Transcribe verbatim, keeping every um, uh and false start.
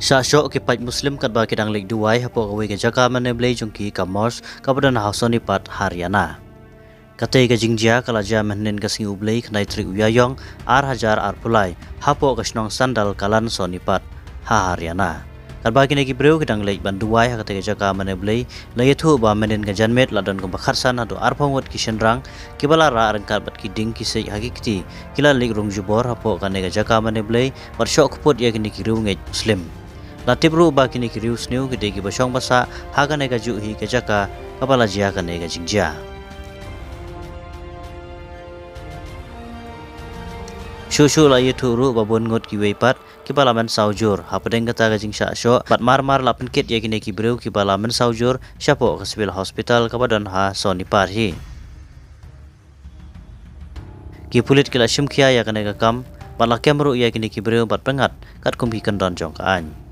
Shah shoh ki paid Muslim katba ki dang leit duwai hapoh kawei ka jaka mane Blei jong ki ka mosque kaba don ha Sonipat, Haryana. Katei ka jingjia ka la jia mynhynnin ka sngi U Blei khyndai tarik u Ïaïong ar hajar arphew lai hapoh ka shnong Sandal Kalan Sonipat ha Haryana. Katba kine ki briew ki dang leit ban duwai ha katei ka jaka mane Blei, la ïathuh ba mynhynnin ka janmiet la don kumba khatsan haduh arphew ngut ki shynrang kiba la rah ryngkat bad ki dieng ki siej ha ki kti, ki la leit rung jubor hapoh kane ka jaka mane Blei bad shoh kput ïa kine ki riewngeit Muslim. La tip ruh ba kine ki riewsniew ki dei kiba shong ba sah ha kane kajuh hi ka jaka kaba la jia kane ka jingjia. Shuh shuh la ïathuh ruh ba bun ngut kiwei pat kiba la mynsaw jur hapdeng kata ka jingshah shoh bad mar mar la pynkit ïa kine ki briew kiba la mynsaw jur shapoh ka Civil Hospital kaba don ha Sonipat hi. Ki pulit ki la shim khia ïa kane ka kam bad la kem ruh ïa kine ki briew bad pyngngad katkum ki kyndon jong ka aiñ.